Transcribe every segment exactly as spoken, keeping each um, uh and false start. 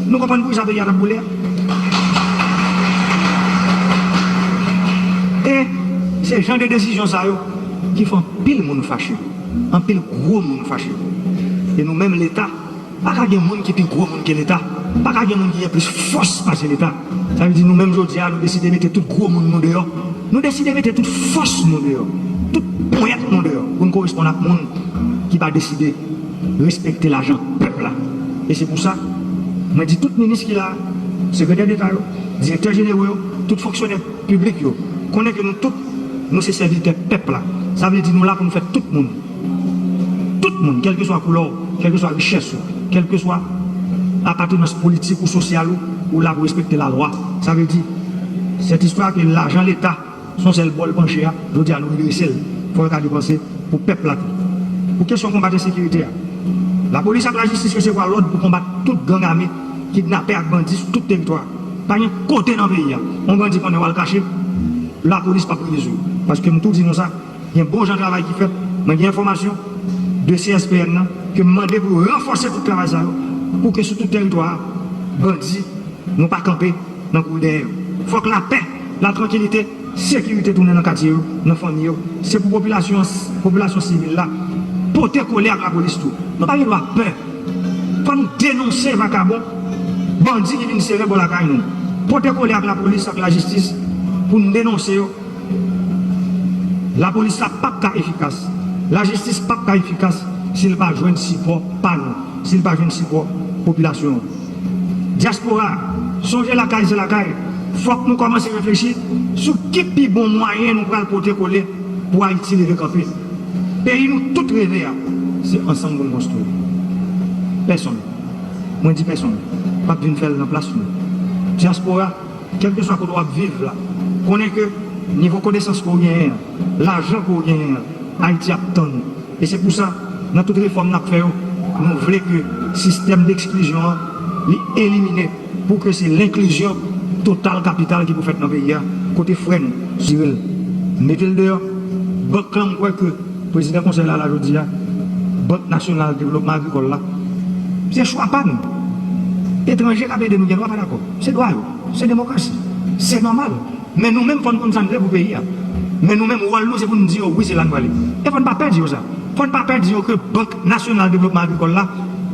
Nou konprann poukisa peyi a t ap boule a. E se jan de desizyon sa yo ki fè anpil moun fache, anpil gwo moun fache. E nou menm Leta, pa ka gen moun ki pi gwo moun ke Leta, pa ka gen moun ki gen plis fòs pase Leta. Sa vle di nou menm jodi a, nou deside mete tout gwo moun nou deyò. Nou deside mete tout fòs nou deyò, tout ponyèt nou deyò, pou n koresponn ak moun ki pa deside respekte lajan pèp la. E se pou sa, mwen di tout minis ki la, sekretè deta yo, direktè jeneraux yo, tout fonksyonè piblik yo, konnen ke nou tout, nou se sèvitè pèp la. Sa vle di nou la pou nou fè tout moun, tout moun, kèlkeswa koulè w, kèlkeswa richès ou, kèlkeswa apatenans politik ou sosyal ou, ou la pou respekte lalwa. Sa vle di, cette histoire ke lajan Leta se yon sèl bò l panche a, jodi a nou redrese l. Fò l ka depanse pou pèp la tou. Pou kesyon konbat ensekirite a, lapolis ak lajistis resevwa lòd pou konbat tout gang ame, kidnapè ak bandi sou tout teritwa a. Pa gen kote nan peyi a, yon bandi konnen w al kache, lapolis p ap rive sou ou. Paske m tou di nou sa, gen bon jan travay ki fèt, mwen gen enfòmasyon de C S P N nan, ke m mande pou ranfòse tout travay sa yo, pou ke sou tout teritwa a, bandi nou pa kanpe nan kouri dèyè yo. Fòk lapè, latrankilite, sekirite tounen nan katye yo, nan fanmi yo. Se pou popilasyon, popilasyon sivil la pote kole ak lapolis tou. Nou pa gen dwa pè. Fò nou denonse vakabon, bandi ki vin sere bò lakay nou. Pote kole ak lapolis, ak lajistis, pou n denonse yo. Lapolis la p ap ka efikas. Lajistis p ap ka efikas si l pa jwenn sipò pa nou, si l pa jwenn sipò popilasyon an. Dyaspora, sonje lakay se lakay. Fòk nou kòmanse reflechi sou ki pi bon mwayen nou pral pote kole pou Ayiti leve kanpe. Peyi nou tout reve a, se ansanm pou n konstwi l. Pèsonn, mwen di pèsonn, p ap vin fè l nan plas nou. Dyaspora, kèlkeswa kote w ap viv la, konnen ke nivo konesans ke w genyen an, lajan ke w genyen an, Ayiti ap tann ou. E se pou sa, nan tout refòm n ap fè yo, nou vle ke sistèm deksklizyon an, li elimine, pou ke se lenklizyon total kapital ki pou fèt nan peyi a, kote frè nou, siril, mete l deyò. Bank lan, m kwè ke prezidan konsèy la, la jodi a, Bank Nasyonal Devlopman Agrikòl la, se chwa pa nou. Etranje k ap ede nou gen dwa pa dakò. Se dwa yo. Se demokrasi. Se nòmal. Men nou menm, fò n konn sa n vle pou peyi a. Men nou menm, wòl nou, se pou n di yo wi, se la n prale. E fò n pa pè di yo sa. Fò n pa pè di yo ke Bank Nasyonal Devlopman Agrikòl la,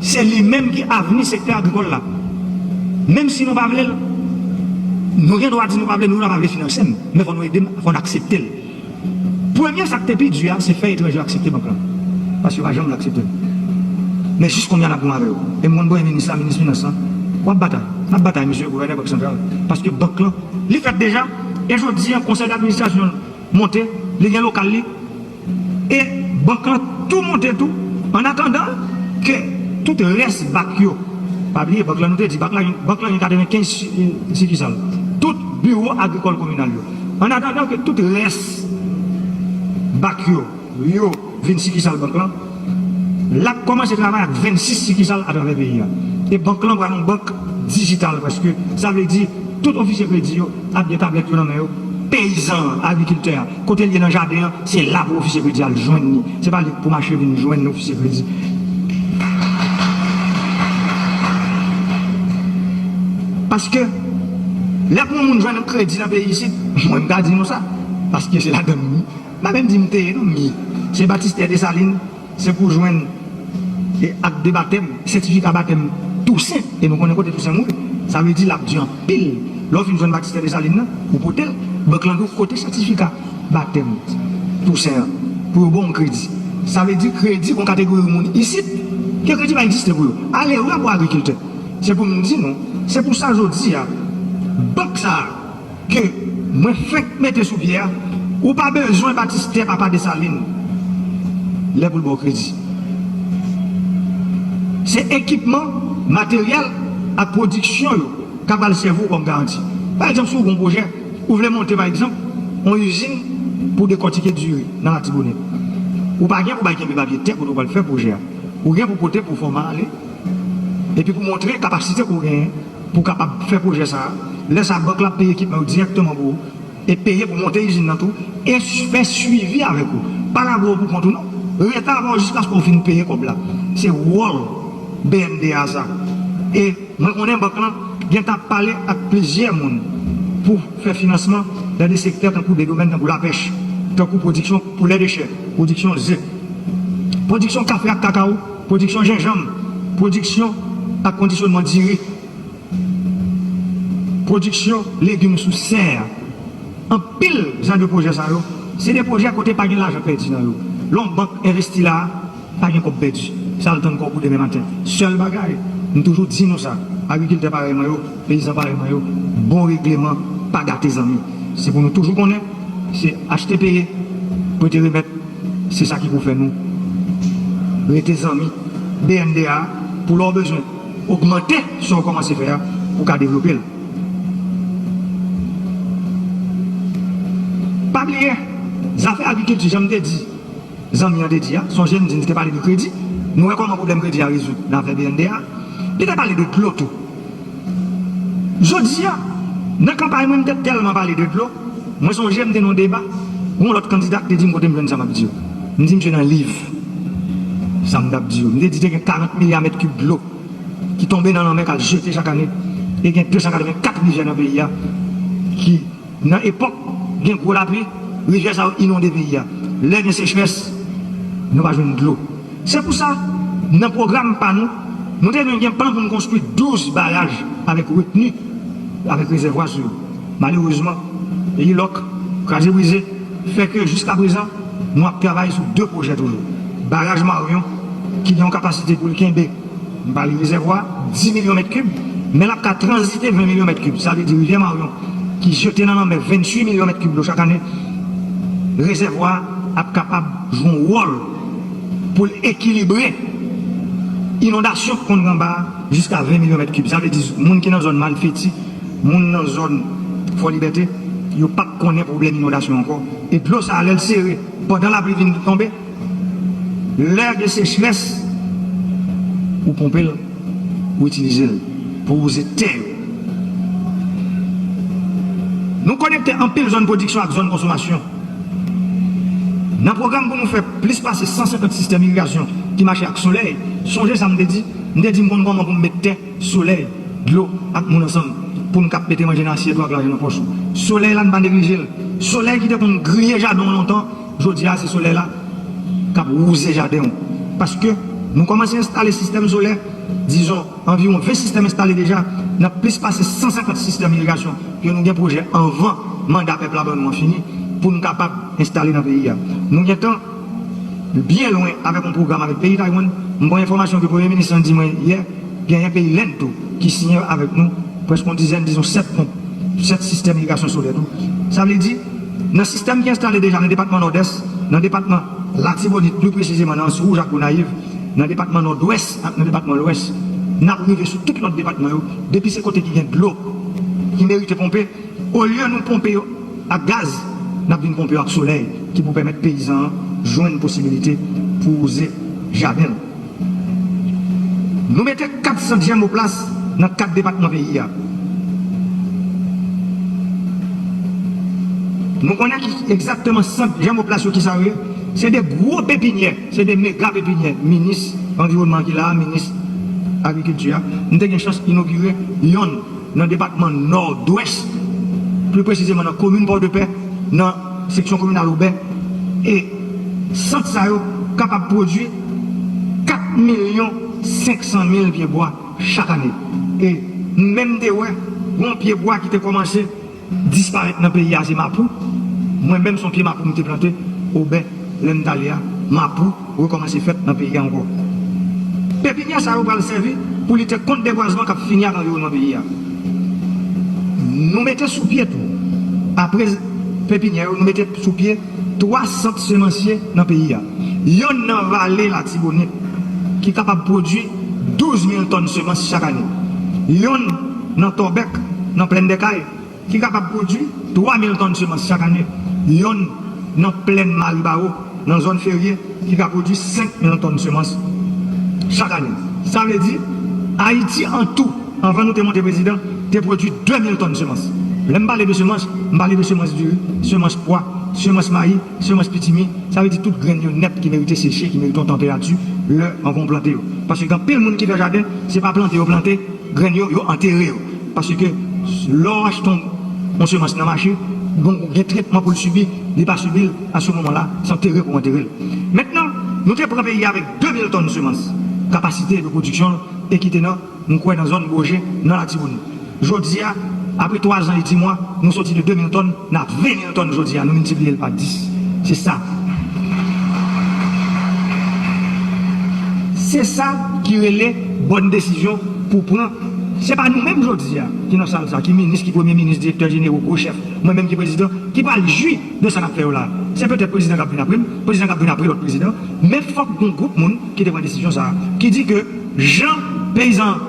se li menm ki avni sektè agrikòl la. Menm si nou pa vle l, nou gen dwa di nou pa vle l, nou pa vle finanse m. Men fò nou ede m, fò n aksepte l. Premye sa k te pi di a, se fè etranje yo aksepte bank lan. Paske yo pa janm vle aksepte l. Men jis kounye a n ap goumen avè yo. E m konn premye minis la, minis finans lan, w ap batay. N ap batay, misye gouvènè bank santral. Paske bank lan, li fèt deja. E jodi a, konsèy dadministrasyon l monte, li gen lokal li. E bank lan tou monte tou, an atandan ke tout rès bak yo, pa bliye, bank lan, nou te di, bak la, bank lan gen katrevenkenz si-, sikisal. Tout biwo agrikòl kominal yo. An atandan ke tout rès bak yo, yo vin sikisal bank lan, l ap kòmanse travay ak vennsis sikisal atravè peyi a. E bank lan pral yon bank dijital prèske. Sa vle di, tout ofisye kredi yo ap gen tablèt yo nan men yo. Peyizan an, agrikiltè a, kote l ye nan jaden an, se la pou ofisye kredi a al jwenn li. Se pa li k pou mache vin jwenn ofisye kredi. Paske, lè pou yon moun jwenn kredi nan peyi isit, mwen m ka di nou sa, paske se ladan m, m pa menm di m te ye non, m ye. Se Batistè Desalin, se pou jwenn e ak de batèm, sètifika batèm Tousen, e nou konnen kote Tousen mouri. Sa vle di l ap di anpil. Lè w fin jwenn Batistè Desalin nan, ou pote l, bank lan di w kote sètifika batèm Tousen an, pou yo ba w yon kredi. Sa vle di kredi pou yon kategori moun isit, ke kredi pa egziste pou yo. Ale wè pou agrikiltè. Se pou m di nou, se pou sa jodi a, bank sa a, ke mwen fenk mete sou pye a, ou pa bezwen Batistè papa Desalin lè pou l ba w kredi. Se ekipman, materyèl ak pwodiksyon yo k ap al sèvi w kòm garanti. Pa egzanp, si w gen yon pwojè, ou vle monte, pa egzanp, yon izin pou dekòtike diri nan Latibonit. Ou pa gen pou bay kenbe papye tè kote w pral fè pwojè a. Ou gen pou pote pwofòma ale, epi pou montre kapasite ke w genyen pou w kapab fè pwojè sa a. Lè sa a, bank la ap peye ekipman yo dirèkteman pou ou e peye pou monte izin nan tou e fè swivi avèk ou. Pa lage w pou kont ou non. Rete avè w jiskaske w fin peye kòb la. Se wòl B N D A sa. E Mwen konnen bank lan gentan ap pale ak plizyè moun pou fè finansman nan de sektè tankou de domèn tankou lapèch, tankou pwodiksyon poulè de chè, pwodiksyon ze, pwodiksyon kafe ak kakawo, pwodiksyon jenjanm, pwodiksyon ak kondisyonman diri, pwodiksyon legim sou sè. Anpil jan de pwojè sa yo, se de pwojè kote pa gen lajan pèdi nan yo. Lè yon bank envesti la a, pa gen kòb pèdi. Sa l tann kòb ou demen maten. Sèl bagay, m toujou di nou sa, agrikiltè parèy mwen yo, peyizan parèy mwen yo, bon regleman pa gate zanmi. Se pou nou toujou konnen, se achte peye, prete remèt, se sa ki pou fè nou rete zanmi. B N D A, pou lè w bezwen ogmante sa w kòmanse fè a, pou w ka devlope l. Pa bliye, zafè agrikilti, jan m te di, zanmi an te di a, sonje m di n te pale de kredi. Nou wè kòman pwoblèm kredi a rezoud nan afè B N D A. Li te pale de dlo tou. Jodi a, nan kanpay mwen, m te tèlman pale de dlo, mwen sonje m te nan yon deba, yon lòt kandida ki te di m kote m jwenn sa m ap di yo. M di misye nan liv, sa m t ap di yo. M te di te gen karant milya mèt kib dlo ki tonbe nan lanmè k al jete chak ane. E gen de san katrevenkat rivyè nan peyi a ki, nan epòk gen gwo lapli, rivyè sa yo inonde peyi a. Lè gen sechrès, nou pa jwenn dlo. Se pou sa, nan pwogram pa nou, nou te dwe gen plan pou n konstwi douz baraj avèk retni, avèk rezèvwa sou yo. Malerezman, peyi lòk, kraze brize, fè ke jiska prezan, nou ap travay sou de pwojè toujou. Baraj Maryon, ki gen yon kapasite pou l kenbe, m pale rezèvwa, dis milyon mèt kib, men l ap ka tranzite ven milyon mèt kib. Sa vle di rivyè Maryon, ki jete nan lanmè venntuit milyon mèt kib dlo chak ane, rezèvwa a ap kapab jwe yon wòl pou l ekilibre inondasyon k konn gen anba a jiska ven milyon mèt kib. Sa vle di, moun ki nan zòn Malfeti, moun nan zòn Fò Libète, yo p ap konnen pwoblèm inondasyon ankò. E dlo sa a, lè l sere, pandan lapli vin tonbe, lè gen sechrès, ou ponpe l, ou itilize l pou wouze tè yo. Nou konekte anpil zòn pwodiksyon ak zòn konsomasyon. Nan pwogram pou nou fè plis pase san senkant sistèm irigasyon ki mache ak solèy, sonje sa m te di, m te di m konn kòman pou m met tè, solèy, dlo ak moun ansanm pou n kab mete manje nan asyèt ou ak lajan nan pòch ou. Solèy la, n pa neglije l. Solèy ki te konn griye jaden w lontan, jodi a se solèy la k ap wouze jaden w. Paske nou kòmanse enstale sistèm solè, dizon, anviwon ven sistèm enstale deja nan plis pase san senkant sistèm irigasyon ke nou gen pwojè anvan manda pèp la ban nou an fini pou n kapab enstale nan peyi a. Nou gentan byen lwen avèk yon pwogram avèk peyi Taiwan. M gen yon enfòmasyon ke Premye Minis lan di mwen yè, genyen peyi Lend tou ki siyen avèk nou, prèske yon dizèn, dizon sèt ponp, sèt sistèm irigasyon solè tou. Sa vle di, nan sistèm ki enstale deja nan depatman Nòdès, nan depatman Latibonit, pli presizeman nan Anse Rouge ak Gonayiv, nan depatman Nòdwès ak nan depatman Lwès, n ap rive sou tout lòt depatman yo, depi se kote ki gen dlo ki merite ponpe, olye nou ponpe yo ak gaz, n ap vin ponpe yo ak solèy ki pou pèmèt peyizan an jwenn posibilite pou wouze jaden l. Nou mete kat sant jèmoplas nan kat depatman peyi a. Nou konnen ki egzakteman sant jèmoplas yo ki sa yo ye. Se de gwo pepinyè, se de mega pepinyè. Minis anviwònman ki la a, minis agrikilti a, m te gen chans inogire yonn nan depatman Nòdwès, pli presizeman nan komin Pòdepè, nan seksyon kominal Obè. E sant sa yo kapab pwodui kat milyon senk san mil pye bwa chak ane. E m menm te wè yon pye bwa ki te kòmanse disparèt nan peyi a, se mapou. Mwen menm, se yon pye mapou m te plante Obè, lè m t ale a, mapou rekòmanse fèt nan peyi a ankò. Pepinyè sa yo pral sèvi pou lite kont debwazman k ap fini ak anviwònman peyi a. Nou mete sou pye tou, apre pepinyè yo, nou mete sou pye twa sant semansye nan peyi a. Yonn nan vale Latibonit, ki kapab pwodui douz mil tòn semans chak ane. Yonn nan Tòbèk, nan Plèn dè Kay, ki kapab pwodui twa mil tòn semans chak ane. Yonn nan Plèn Maribawo, nan zòn Ferye, ki ka pwodui senk mil tòn semans chak ane. Sa vle di, Ayiti an tou, anvan nou te monte prezidan, te pwodui de mil tòn semans. Lè m pale de semans, m pale de semans diri, semans pwa, semans mayi, semans pitimi, sa vle di tout grenn yo nèt ki merite seche, ki merite yon tanperati lè anvan w plante yo. Paske gen anpil moun ki fè jaden, se pa plante yo plante, grenn yo, yo antere yo. Paske lè w achte yon, yon semans nan mache, bon, gen tretman pou l sibi, li pa sibi l, a se moman la, se antere pou w antere l. Mentnan, nou te pran peyi a avèk de mil tòn semans, kapasite de pwodiksyon l, e ki te nan, m kwè, nan zòn Boje, nan Latibonit. Jodi a, apre twa zan e dis mwa, nou soti de de mil tòn, n a ven mil tòn jodi a, nou miltipliye l pa dis. Se sa. Se sa ki rele bòn desizyon pou pran. Se pa nou menm jodi a ki nan sal sa, ki minis, ki premye minis, direktè jeneral, gwo chèf, mwen menm ki prezidan, ki pral jwi de sa n ap fè yo la. Se petèt prezidan k ap vin apre m, prezidan k ap vin apre lòt prezidan, men fòk gon gwoup moun ki te pran desizyon sa a, ki di ke jan peyizan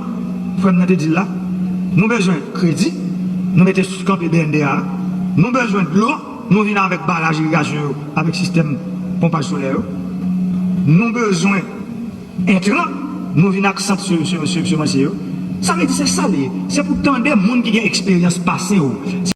frè m nan te di l la, nou bezwen kredi, nou mete kanpe B N D A a, nou bezwen dlo, nou vin avèk baraj irigasyon yo, avèk sistèm ponpaj solè yo, nou bezwen entran, nou vin ak sant se- se- se- semanse yo. Sa vle di se sa li ye. Se pou tande moun ki gen eksperyans pase w.